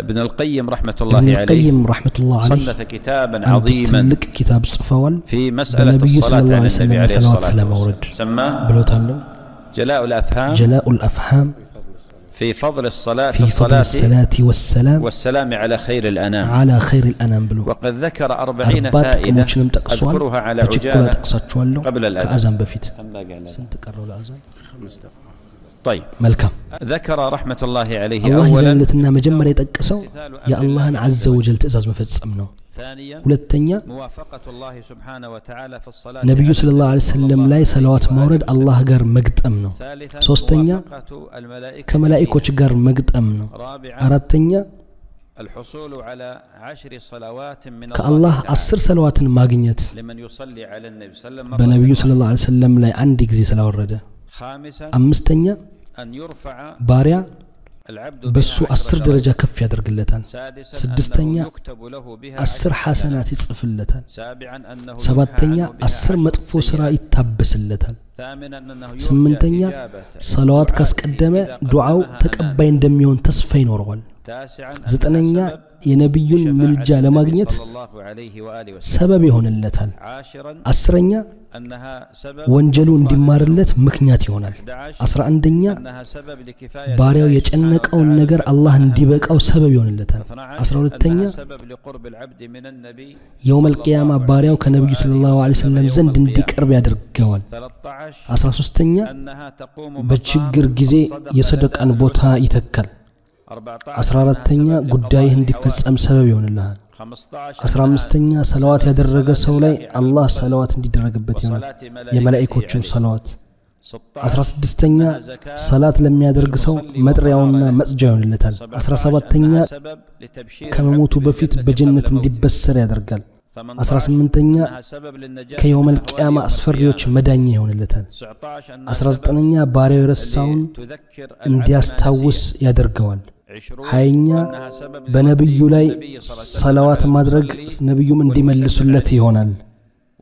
ابن القيم رحمة الله ኢብኑል عليه ቀይም رحمة الله عليه صنف كتابا አንድ عظيما ትልቅ ኪታብ ጽፈዋል። في مسألة በነቢዩ الصلاة صلى الله على عليه وسلم النبي عليه ሰለዋት الصلاة ስለማውረድ والسلام، سماه ብሎታል። جلاء الأفهام جلاء الأفهام في فضل الصلاة في فضل الصلاة الصلاة والسلام والسلام على خير الأنام. على خير الأنام ብሎ وقد ذكر 40 40 فائدة ጥቅሞችንም ጠቅሷል። أذكرها على በችኮላ عجالة ጠቅሳቸዋለሁ قبل الأذان. ከአዛን በፊት። كم باقي على الأذان؟ ስንት ቀረው ለአዛን? طيب. መልካም። ذكر رحمة الله عليه አላህ أولا ይዘንለትና መጀመሪያ የጠቀሰው የአላህን عز وجل ትእዛዝ መፈጸም ነው። ثانيا ሁለተኛ موافقة الله سبحانه وتعالى في الصلاة ነቢዩ على صلى الله عليه وسلم ላይ ሰለዋት ማውረድ አላህ ጋር መግጠም ነው። ثالثا ሶስተኛ موافقة الملائكة ከመላኢኮች ጋር መግጠም ነው። رابعا አራተኛ الحصول على 10 صلوات من الله ከአላህ تعالى 10 ሰለዋትን ማግኘት لمن يصلي على النبي صلى الله عليه وسلم مرة በነቢዩ صلى الله عليه وسلم ላይ አንድ ጊዜ ስላወረደ። خامسا አምስተኛ أن يرفع ባሪያ العبد በሱ بها 10 10 درجات. ደረጃ ከፍ ያደርግለታል። سادسا ስድስተኛ أنه يكتب له بها 10 10 ሐሰናት ይጽፍለታል። سابعا أنه ሰባተኛ يمحى عنه بها 10 10 መጥፎ ስራ سيئات. ይታበስለታል። ثامنا أنه يرجى ስምንተኛ إجابة ሰለዋት دعائه ካስቀደመ إذا ዱዓው قدمها أمامه. ተቀባይ እንደሚሆን ተስፋ ይኖረዋል። تاسعا أنها ዘጠነኛ سبب የነቢዩን لشفاعة ምልጃ النبي ለማግኘት صلى الله عليه وآله وسلم. ሰበብ ይሆንለታል። عاشرا አስረኛ أنها سبب ወንጀሉ لغفران እንዲማርለት ምክንያት ይሆናል። 11 11ኛ أنها سبب لكفاية ባሪያው الله سبحانه የጨነቀውን وتعالى ነገር العبد አላህ أهمه. እንዲበቃው ሰበብ ይሆንለታል። 12 12ኛ أنها سبب لقرب العبد من النبي የውመል صلى ቂያማ الله ባሪያው عليه ከነቢዩ وآله صلى الله عليه وسلم وسلم يوم ዘንድ القيامة. እንዲቀርብ ያደርገዋል። 13 13ኛ أنها تقوم በችግር مقام ጊዜ الصدقة የሰደቃን لدى ቦታ العسر. ይተካል። 14 14ኛ أنها سبب ጉዳይህ لقضاء እንዲፈጸም الحوائج. ሰበብ ይሆንልሃል። 15 15ኛ أنها ሰለዋት سبب ያደረገ لصلاة ሰው ላይ الله على አላህ المصلي ሰለዋት እንዲደረግበት ይሆናል። وصلاة ملائكته የመላኢኮቹም عليه. ሰለዋት። 16 16ኛ أنها زكاة ሰላት ለሚያደርግ ሰው للمصلي መጥሪያውና وطهارة له. መጽጃ ይሆንለታል። 17 17ኛ أنها سبب لتبشير ከመሞቱ العبد በፊት بالجنة በጀነት قبل موته. እንዲበሰር ያደርጋል። 18 18ኛ أنها سبب للنجاة من ከየውመል أهوال ቂያማ يوم አስፈሪዎች القيامة. መዳኛ ይሆንለታል። 19 أنها 19ኛ سبب ባሪያው የረሳውን لتذكر العبد ما እንዲያስታውስ نسيه. ያደርገዋል። 20 20ኛ أنها سبب لرد በነቢዩ ላይ النبي صلى الله عليه وسلم ሰለዋት على ማድረግ المصلي ነቢዩም والمسلم እንዲመልሱለት عليه. ይሆናል።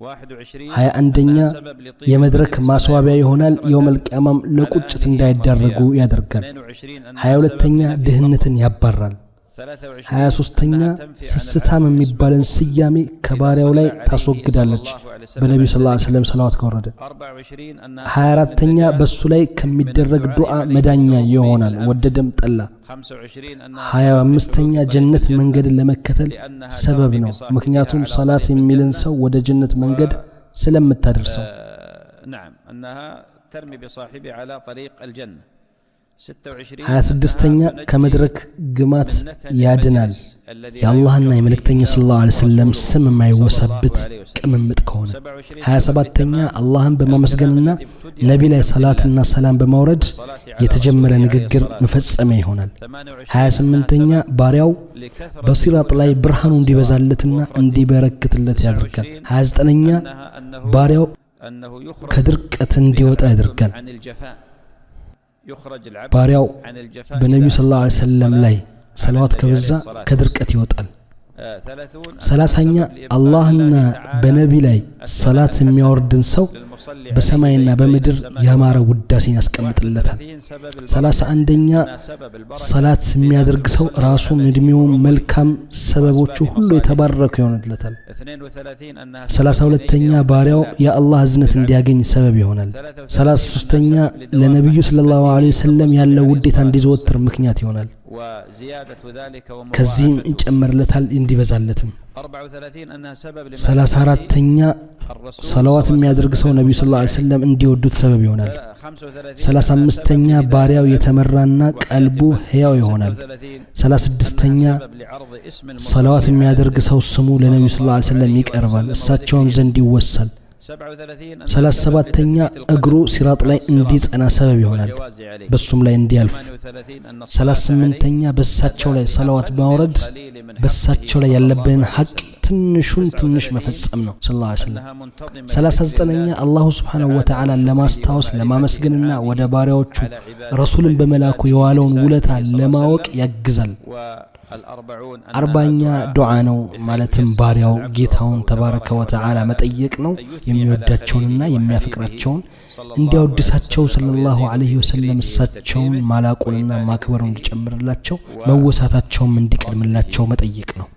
21 21ኛ أنها سبب لطيب የመድረክ المجلس ولا ማስዋቢያ يكون ይሆናል። حسرة የውመል ቂያማም على ለቁጭት أهله يوم እንዳይዳረጉ القيامة. ያደርጋል። 22 أنها ሀያ سبب ሁለተኛ لنفي الفقر. ድህነትን ያባራል። 23 23ኛ أنها تنفي عن ስስታም العبد اسم የሚባልን البخل ስያሜ إذا ከባሪያው صلى ላይ عليه صلى ታስወግዳለች الله عليه وسلم በነቢዩ عند صلى الله عليه ذكره. وسلم ሰለዋት ከወረደ። 24 أنها ሀያ سبب አራተኛ للنجاة በሱ ላይ من ከሚደረግ الدعاء ዱዓ عليه መዳኛ بتغميد ይሆናል الأنف. ወደደም ጠላ። 25 أنها ሀያ سبب አምስተኛ لسلوك طريق ጀነት الجنة መንገድን ለመከተል لأنها ሰበብ ترمي ነው። بصاحبها ምክንያቱም على ሰላት طريق የሚልን الجنة ሰው ወደ ጀነት መንገድ ስለምታደርሰው። نعم أنها ترمي بصاحبها على طريق الجنة. 26 ሀያ أنها ስድስተኛ تنجي ከመድረክ ግማት من نتن ያድናል። المجلس الذي لا የአላህና يذكر فيه የመልእክተኛው الله صلى الله عليه وسلم ورسوله ስም صلى الله የማይወሳበት عليه وسلم. ቅምምጥ ከሆነ። 27 ሀያ سبب ሰባተኛ لتمام አላህን الكلام በማመስገንና الذي ابتدأ ነቢ ላይ بحمد الله ሰላትና ሰላም በማውረድ والصلاة على የተጀመረ رسوله عليه ንግግር الصلاة والسلام. መፈጸሚያ ይሆናል። 28 ሀያ أنها ስምንተኛ سبب ባሪያው لكثرة በሲራጥ دخول ላይ العبد ብርሃኑ الصراط እንዲበዛለትና ووفرته. እንዲበረክትለት ያደርጋል። 29 29ኛ أنها أنه ባሪያው أنه يخرج ከድርቀት بها እንዲወጣ العبد ያደርጋል። عن الجفاء يخرج العبد ባሪያው عن الجفاء በነቢዩ إذا صلى الله عليه أكثر من وسلم الصلاة ላይ على ሰለዋት النبي عليه ከበዛ الصلاة ከድርቀት والسلام. ይወጣል። 30 أنها 30ኛ سبب لإبقاء አላህና الله تعالى በነቢ ላይ الثناء ሰላት الحسن የሚያወርድን ሰው للمصلي عليه በሰማይና بين በምድር السماء ያማረ والأرض. ውዳሴን ያስቀምጥለታል። 31 سبب ሰላሳ البركة አንደኛ أنها سبب البركة ሰላት في ذات የሚያደርግ ሰው المصلي ራሱም وعمله እድሜውም وعمره መልካም ሰበቦቹ وأسباب ሁሉ مصالحه. የተባረኩ ይሆንለታል። 32 أنها ሰላሳ سبب لنيل ሁለተኛ رحمة ባሪያው الله የአላህ እዝነት للعبد. እንዲያገኝ ሰበብ ይሆናል። 33 ሰላሳ أنها ሶስተኛ سبب لدوام ለነቢዩ ሰለላሁ محبته ዐለይሂ ወሰለም للرسول ያለው عليه ውዴታ الصلاة እንዲዘወትር والسلام ምክንያት ይሆናል። وزيادة ذلك ከዚህም ومضاعفته. ይጨመርለታል እንዲበዛለትም። 34 أنها سبب ሰላሳ لمحبة አራተኛ الرسول صلى ሰለዋት الله عليه የሚያደርግ وسلم ሰው ነቢዩ للمصلي صلى الله عليه عليه. وسلم እንዲወዱት ሰበብ ይሆናል። 35 ሰላሳ أنها سبب አምስተኛ لهداية ባሪያው العبد የተመራና وحياة ቀልቡ قلبه. ሕያው ይሆናል። 36 ሰላሳ أنها ስድስተኛ سبب لعرض اسم ሰለዋት المصلي على የሚያደርግ النبي ሰው ስሙ صلى ለነቢዩ صلى الله الله عليه وسلم عليه وآله ይቀርባል፣ وسلم እሳቸውም وذكره. ዘንድ ይወሳል። 37 أنها ሰላሳ سبب ሰባተኛ لتثبيت እግሩ القدم ሲራጥ على ላይ الصراط እንዲጸና ሰበብ ይሆናል፣ والجواز عليه. በሱም ላይ እንዲያልፍ። 38 أن ሰላሳ الصلاة عليه ስምንተኛ በሳቸው ላይ أداء ሰለዋት لأقل ማውረድ القليل من حقه በሳቸው ላይ صلى الله ያለብንን عليه ሐቅ وسلم. ትንሹን ትንሽ 39 መፈጸም ነው صلى الله عليه وسلم። أنها منتظمة ሰላሳ لذكر ዘጠነኛ الله الله سبحانه تعالى وتعالى وشكره ለማስታወስ ومعرفة ለማመስገንና ወደ إنعامه ባሪያዎቹ على عباده ረሱልን በመላኩ وعباده የዋለውን برسالته ውለታ صلى الله عليه ለማወቅ وسلم ያግዛል። الأربعون 40ኛ أنها دعاء ዱዓ ነው። بحيث ማለትም يسأل ባሪያው العبد ጌታውን ربه ተባረከ تبارك ወተዓላ وتعالى መጠየቅ ነው። أن يثني على የሚወዳቸውንና خليله وحبيبه የሚያፈቅራቸውን صلى الله عليه እንዲያወድሳቸው وسلم ሰለላሁ ويزيد ዐለይሂ في ወሰለም تكريمه እሳቸውን وتكريمه ማላቁንና وإيثار ማክበሩን ذكره እንዲጨምርላቸው መወሳታቸውም እንዲቀድምላቸው መጠየቅ ነው።